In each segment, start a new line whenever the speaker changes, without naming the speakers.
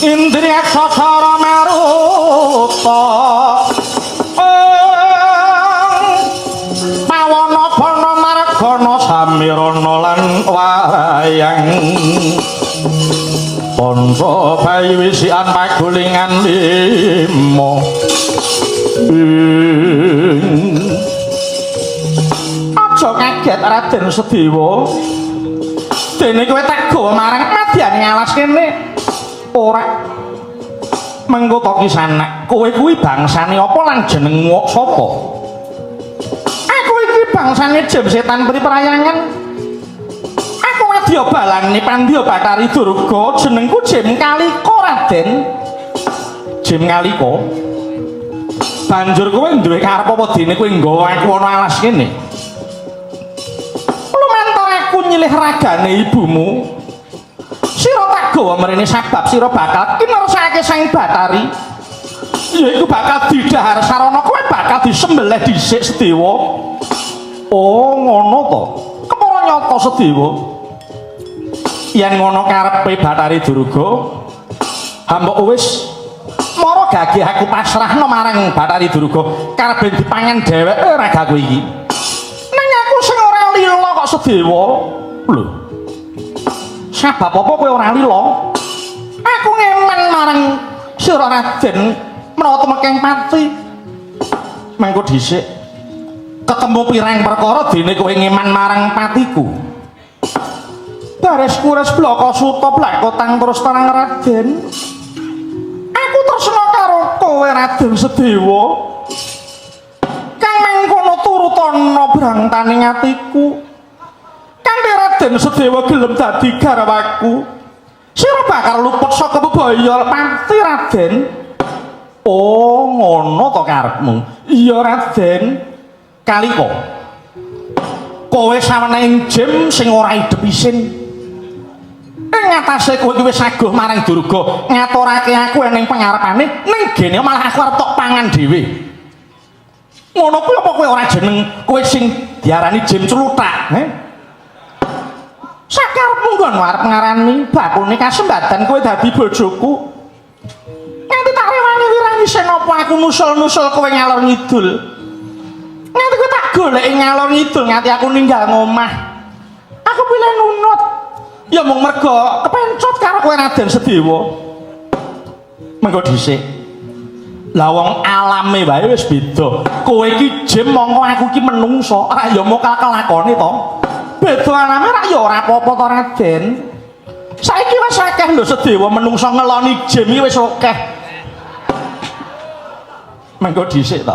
Indriya sacara maruta pawana bana margana samirana lan wayang Panca bayi wisian pagulingan lima. Aja kaget Raden Sedewa. Dene kowe tak gawa marang madyane alas kene. Ora mengko to kisanak, kowe kuwi bangsane apa lan jenengmu sapa? Aku iki bangsane Jem Setan Pri Prayangan. Aku wadya balane Pandya Bathari Durga, jenengku Jem Kalika Raden. Jem Kalika. Banjur kowe duwe karep apa dene kowe nggawa aku ana alas kene? Lumantar aku nyilih ragane ibumu. Sira tak gawa mrene sabab sira bakal kinersake Sang Bathari. Yaiku bakal didhahar sarana kowe bakal disembelih dhisik Sedewa. Oh, ngono to. Kepara nyata Sedewa. Yen ngono karepe Bathari Durga, hamba wis mara gagih aku pasrahno marang Bathari Durga karepe dipangan dheweke ragaku iki. Nang aku sing ora lila kok Sedewa. Lho. Sabab apa kowe ora lila? Aku ngeman marang sira Raden menawa tumekeng pati. Mengko dhisik ketemu pirang perkara dene kowe ngeman marang patiku. Baris kures blaka suta blakotang terus terang Raden. Aku tresna karo kowe Raden Sedewa. Kang mangkono turutana brangtaning atiku. Kanthi Raden Sedewa gelem dadi garwaku. Sira bakal luput saka bebaya pati Raden. Oh, ngono to karepmu. Iya Raden. Kalika. Kowe sawenehing jem sing ora idep isin. Ing ngatasé kowe iki wis aguh marang Durga, ngaturake aku ning pengarepane, ning gene malah aku arep tok pangan dhewe. Ngono kuwi apa kowe ora jeneng kowe sing diarani jem cluthak, he? Sakarepmu nggon arep ngarani bakune kasembadan kowe dadi bojoku. Nganti tak rewangi wirangi sen apa aku nusul-nusul kowe ngalor ngidul. Nganti kowe tak goleki ngalor ngidul nganti aku ninggal ngomah. Aku pilih nunut. Ya mung mergo kepencot karo kowe Raden Sedewa. Mengko dhisik. Lah wong alame wae wis beda. Kowe iki jem mongko aku iki menungso. Ora ya mokal kelakone to. Beda alame rak ya ora apa-apa to Raden. Saiki wis akeh lho Sedewa menungso ngeloni jem iki wis akeh. Mengko dhisik to.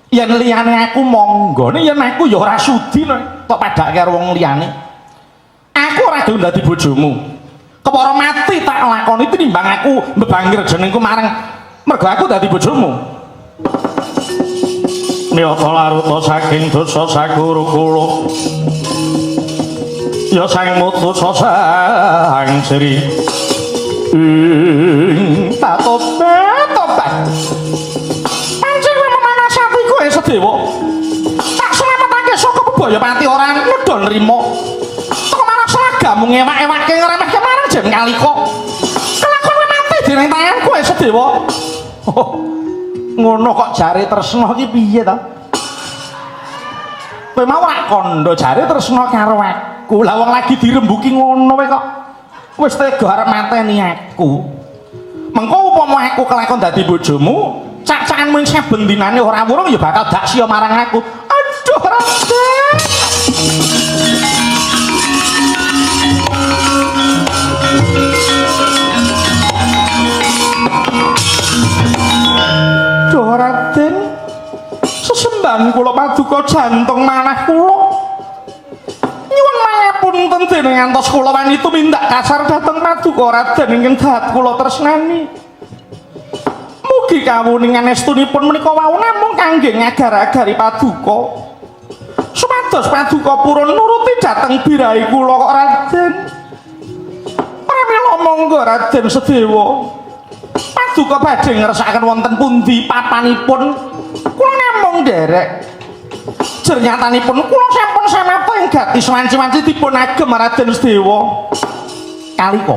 Yen liyane aku monggo, yen aku ya ora sudi tok padhake karo wong liyane. Aku ora gelem dadi bojomu. Kepara mati tak lakoni tinimbang aku mbebangir jenengku marang mergo aku dadi bojomu. Niyata laruta saking dosa saguru kula. Ya sang mutu sang sri. Ing tatobat tobat. Pancen kowe memanas atiku e Sedewa. Tak slametake saka bebaya pati ora nedha nrima. Teko malah slagamu ngewak-ewake ngremehke marang Jem Kalika. Kelakon kowe mati dening tanganku e Sedewa. Oh, ngono kok jare tresna iki piye to? Kowe mau rak kandha jare tresna karo aku. Lah wong lagi dirembuki ngono kowe kok wis tega arep mateni aku. Mengko upama aku kelakon dadi bojomu, cak-cakanmu ing saben dinane ora wurung ya bakal daksya marang aku. Aduh, Raden. Duh, Raden. Sesembahan kula paduka jantung manah kula. Nyuwun mangapunten dene ngantos kula wani tumindak kasar dhateng paduka Raden ingkang dahat kula tresnani. Mugi kawuningan estunipun menika wau namung kangge ngagar-agari paduka. Supados paduka purun nuruti dhateng birahi kula kok Raden. Pramila monggo Raden Sedewa. Paduka badhe ngersakaken wonten pundi papanipun. Kula namung nderek. Jernyatanipun kula sampun samapta ing gati wanci-wanci dipun agem Raden Sedewa. Kalika.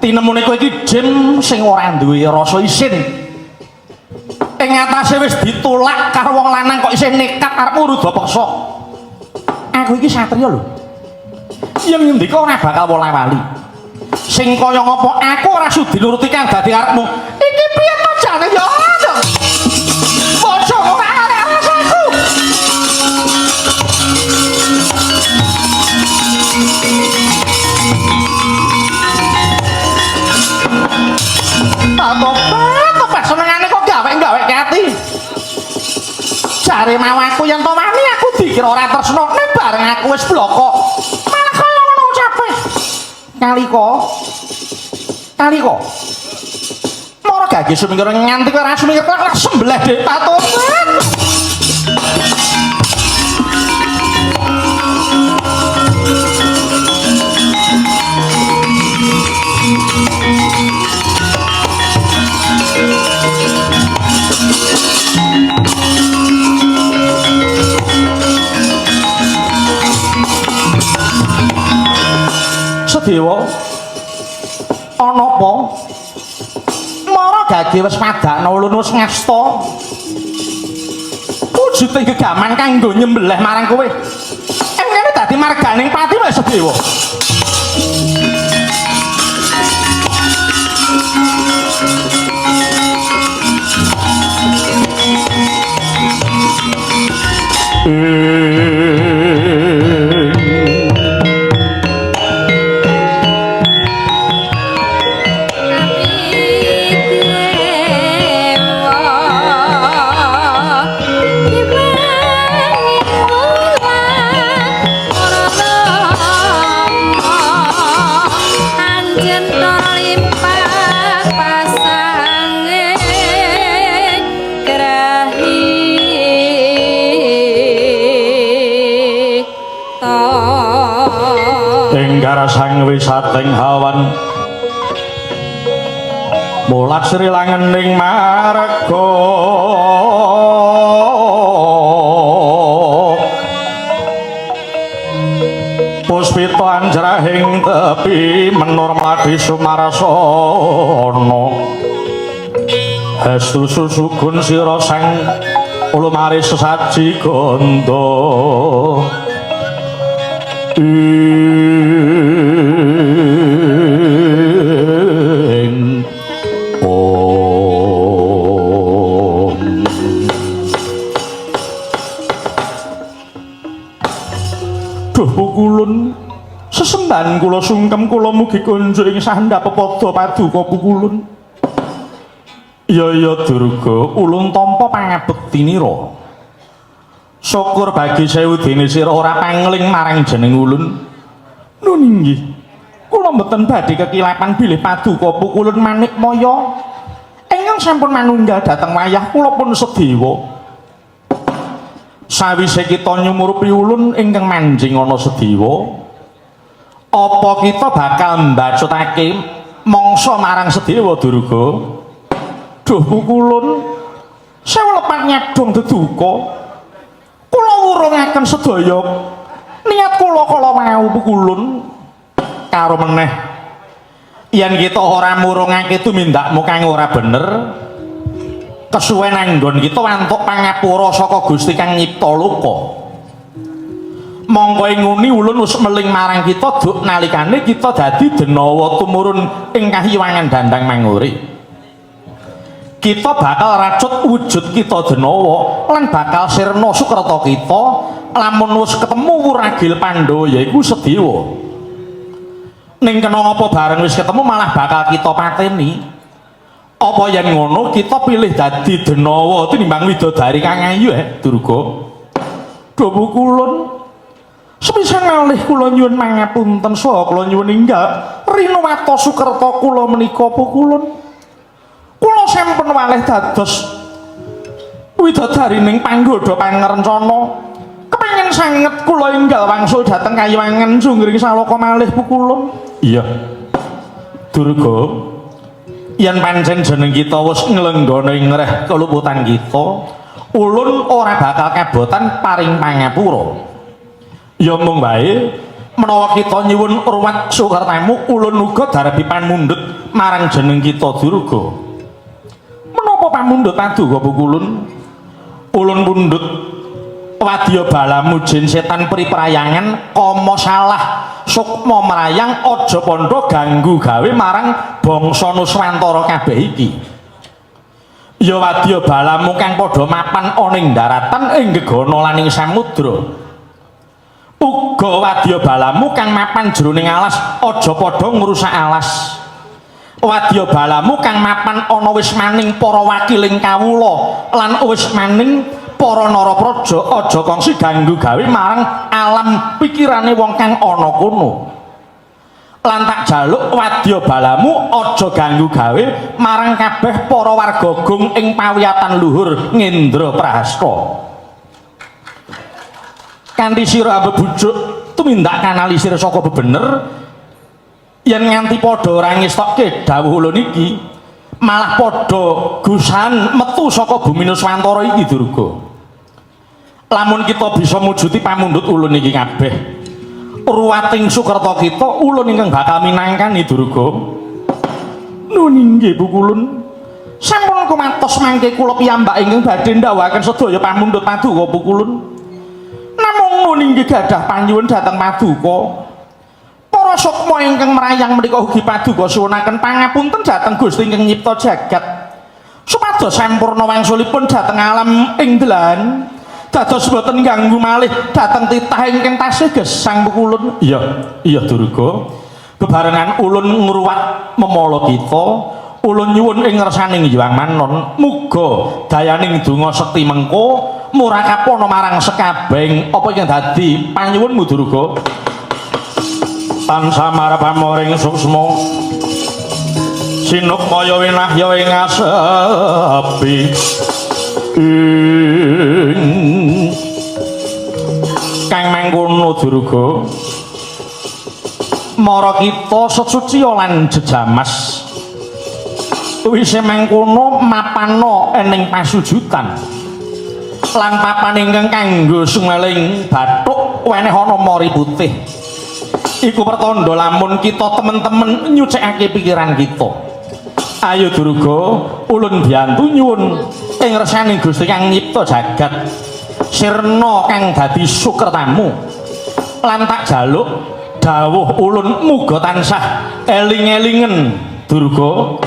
Tinemune kowe iki jim sing ora duwe rasa isin. Ing atase wis ditolak karo wong lanang kok isih nekat arep ngruda peksa. Aku iki satriya lho. Yen ngendika ora bakal wola-wali. Sing kaya ngapa aku ora sudi nuruti kang dadi karepmu. Iki piye to jane ya ora. Bocah ora arek rasaku. Tobat senengane kok gawe-gawe ati. Jare mau aku yen to wani aku dikira ora tresno nek bareng aku wis bloko. Malah kaya ngono ucape. Kalika. Kalika. Mara gage sumingkir nganti kowe ora sumingkir lak sembelih dhek patobat. Sedewa ana apa? Mara gage wis padakna ulun wis ngasta. Wujuding gegaman kanggo nyembelih marang kowe. Ing kene dadi marganing pati wae Sedewa. Sang wisating hawan mulat sri langening marga puspita anjrahing tepi menur mladi sumarasana hestu susugun sira sang ulumari sesaji gandha. Om. Duh pukulun sesembahan kula sungkem kula mugi kunjuk ing sandhap pepada paduka pukulun. Ya ya Durga, ulun tampa pangabektinira. Syukur bagi sewu dene sira ora pangling marang jeneng ulun. Nun inggih. Kula mboten badhe kekilapan bilih paduka pukulun manikmaya ingkang sampun manunggal dhateng wayah kula pun sedewa. Sawise kita nyumurupi ulun ingkang manjing ana sedewa, apa kita bakal mbacutake mangsa marang sedewa Durga? Duh pukulun, sewu lepat nyadong deduka. Kula wurungaken sedaya niat kula kala mau pukulun karo meneh yen kita ora murungake tumindakmu kang ora bener kesuwen anggon kita antuk pangapura saka Gusti kang nyipta loka. Mongko ing nguni ulun wis meling marang kita duk nalikane kita dadi denawa tumurun ing kahiwangan dandang manguri. Kita bakal racut wujud kita denawa lan bakal sirna sukreta kita lamun wis ketemu wuragil Pandhawa yaiku Sedewa. Ning kena ngapa bareng wis ketemu malah bakal kita pateni. Apa yen ngono kita pilih dadi denawa tinimbang widodari kang ayu Durga. Duh pukulun sepisan malih kula nyuwun mangapunten saha kula nyuwun enggal rinuwata sukreta kula menika pukulun. Kula sampun walih dados widodarining panggodha pangrencana. Kepengin sanget kula enggal wangsul dhateng Kayiwangan Sunggring Saloka malih pukulun. Iya. Durga, yen pancen jeneng kita wis nglenggana ing ngreh keluputan kita, ulun ora bakal kabotan paring pangapura. Ya mung wae Menawa kita nyuwun ruwat sukertamu, ulun uga darbi pamundhut marang jeneng kita Durga. Menapa pamundhut paduka Pukulun? Ulun pundhut wadya balamu jin setan pri prayangan kama salah sukma mrayang aja pandha ganggu gawe marang bangsa Nuswantara kabeh iki. Ya wadya balamu kang padha mapan ana ing daratan ing gegana lan ing samudra. Uga wadya balamu kang mapan jroning alas aja padha ngrusak alas. Wadya balamu kang mapan ana wismaning para wakiling kawula lan wismaning para narapraja aja kongsi ganggu gawe marang alam pikirane wong kang ana kono. Lan tak jaluk wadya balamu aja ganggu gawe marang kabeh para warga gung ing pawiyatan luhur Ngendra Prahasta. Kanthi sira ambebujuk tumindak kanalisir saka bebener yen nganti padha ora ngestokke dawuh ulun iki malah padha gusahan metu saka bumi Nuswantara iki Durga. Lamun kita bisa mujuti pamundhut ulun iki kabeh, ruwating sukerta kita ulun ingkang bakal minangkani Durga. Nuwun inggih Pukulun. Sampun kumatos mangke kula piyambak ingkang badhe ndhawuhaken sedaya pamundhut paduka Pukulun. Namung nuwun inggih gadah panyuwun dhateng paduka. Para sukma ingkang mrayang menika ugi paduka suwunaken pangapunten dhateng Gusti ingkang nyipta jagat. Supados sampurna wangsulipun dhateng alam ing delan. Dados boten ganggu malih dhateng titah ingkang tasih gesang Pukulun. Iya, iya Durga. Bebarengan ulun ngruwat memala kita, ulun nyuwun ing ngersaning Hyang Manon, muga dayaning donga sekti mengko murakapana marang sekabehing apa ingkang dadi panyuwunmu Durga. Tansah marep pamoring suksma sinukmaya winahya ing asepi. Kang mangkono Durga, mara kita sesuci lan jejamas. Wise mangkono mapana ening pasujudan lan papan ingkang kanggo sumeling bathuk weneh ana mori putih. Iku pertanda lamun kita temen-temen nyucikake pikiran kita. Ayo Durga, ulun biyantu nyuwun ing resaning Gusti kang nyipta jagat. Sirna kang dadi sukertamu. Lan tak jaluk dawuh ulun muga tansah eling-elingen Durga.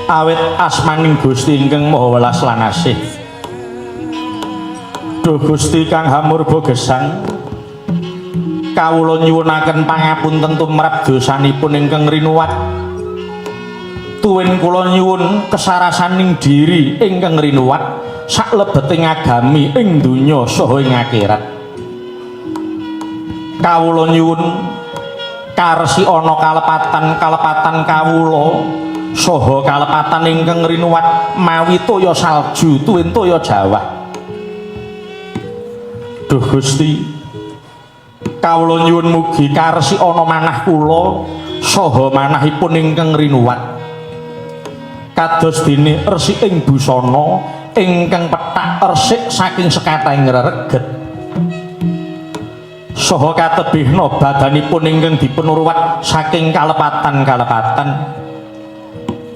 Awit asmaning Gusti ingkang Maha Welas lan Asih. Duh Gusti kang hamurba gesang, kawula nyuwunaken pangapunten tumrap dosanipun ingkang rinuwat. Tuwin kula nyuwun kesarasaning diri ingkang rinuwat saklebeting agami ing donya saha ing akhirat. Kawula nyuwun karsikana kalepatan-kalepatan kawula saha kalepatan ingkang rinuwat mawi toya salju tuwin toya jawah. Duh Gusti, kawula nyuwun mugi karsikana manah kula saha manahipun ingkang rinuwat kados dene resiking busana ingkang pethak resik saking sekatahing rereget saha katebihna badanipun ingkang dipunruwat saking kalepatan-kalepatan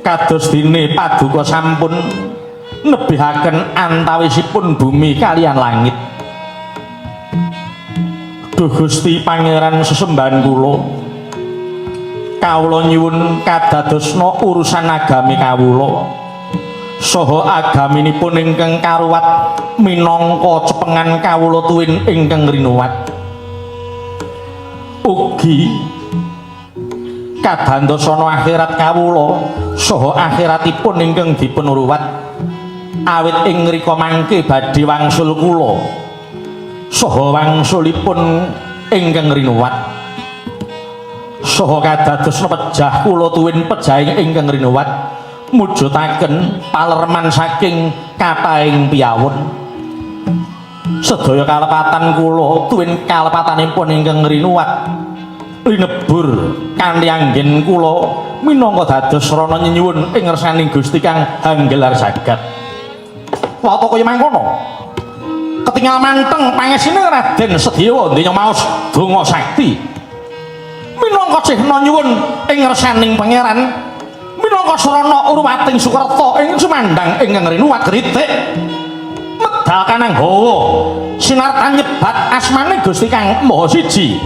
kados dene paduka sampun nebihaken antawisipun bumi kalian langit. Duh Gusti Pangeran sesembahan kula, kawula nyuwun kadadosna urusan agami kawula saha agaminipun ingkang karuwat minangka cepengan kawula tuwin ingkang rinuwat. Ugi Kadandosana akhirat kawula saha akhiratipun ingkang dipun ruwat awit ing ngrika mangke badhe wangsul kula saha wangsulipun ingkang rinuwat saha kadadosna pejah kula tuwin pejahing ingkang rinuwat mujudaken palerman saking kathahing piyawon. Sedaya kalepatan kula tuwin kalepatanipun ingkang rinuwat linebur kanthi anggen kula minangka dados srana nyenyuwun ing ngersaning Gusti kang hanggelar jagat. Wata kaya mangkono. Ketingal manteng pangesine Raden Sedewa donya maos donga sakti. Minangka cehna nyuwun ing ngersaning Pangeran minangka srana urwating sukerta ing sumandhang ingkang rinuwat kritik medal kanang hawa sinartan nyebat asmane Gusti kang Maha Siji.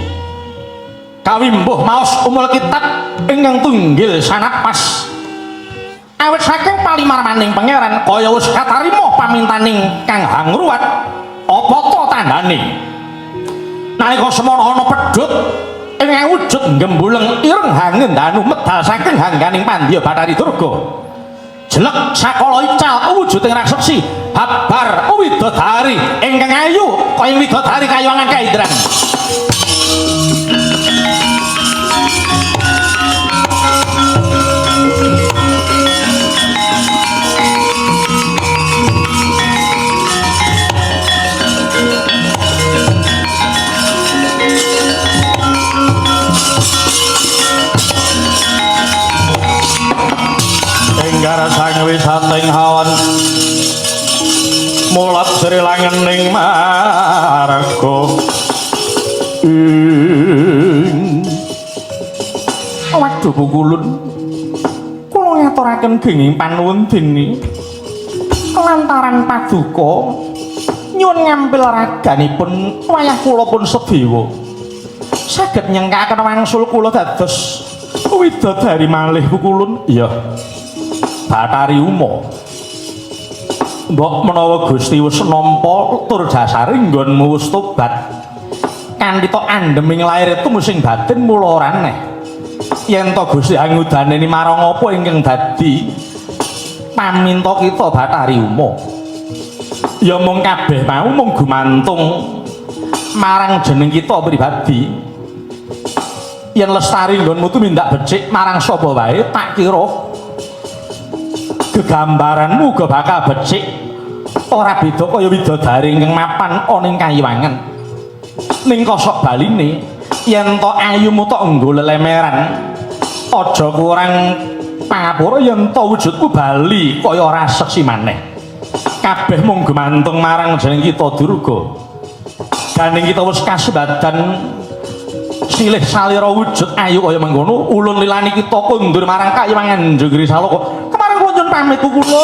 Kawimbuh maos umul kitab ingkang tunggil sanapas. Awit saking palimarmaning Pangeran kaya wis katarima pamintaning Kang Hangruwat, apa ta tandane? Nalika semono ana pedhut ing wujud gembuleng ireng hangendanu medal saking hangganing pandya Bathari Durga. Jelek sakala ical wujuding raseksi babar widodari ingkang ayu kaya widodari kayuwangan kaindran. Enggar sang wisating hawan mulat sri langening marga ing. Waduh pukulun kula ngaturaken genging panuwun dene lantaran paduka nyuwun ngampil raganipun wayah kula pun sedewa saged nyengkaken wangsul kula dados widodari malih pukulun. Iya Bathari Uma, mbok menawa Gusti wis nampa tur jasare nggonmu wis tobat kanthi tok andheming lair tumusing batin mula ora aneh yen to Gusti angudaneni marang apa ingkang dadi paminta kita Bathari Uma. Ya mung kabeh mau mung gumantung marang jeneng kita pribadi. Yen lestari nggonmu tumindak becik marang sapa wae tak kira gegambaranmu uga bakal becik ora beda kaya widodari ingkang mapan ana ing kayiwangan. Ning kosok baline yen to ayumu tok nggo lelemeran aja kurang pangapura yen to wujudmu bali kaya ora seksi maneh. Kabeh mung gumantung marang jeneng kita Durga. Gandeng kita wis kasembadan silih salira wujud ayu kaya mengkono ulun lilani kita kondur marang kayiwangan Jogri Saloka. Kemarin kula nyuwun pamit kula.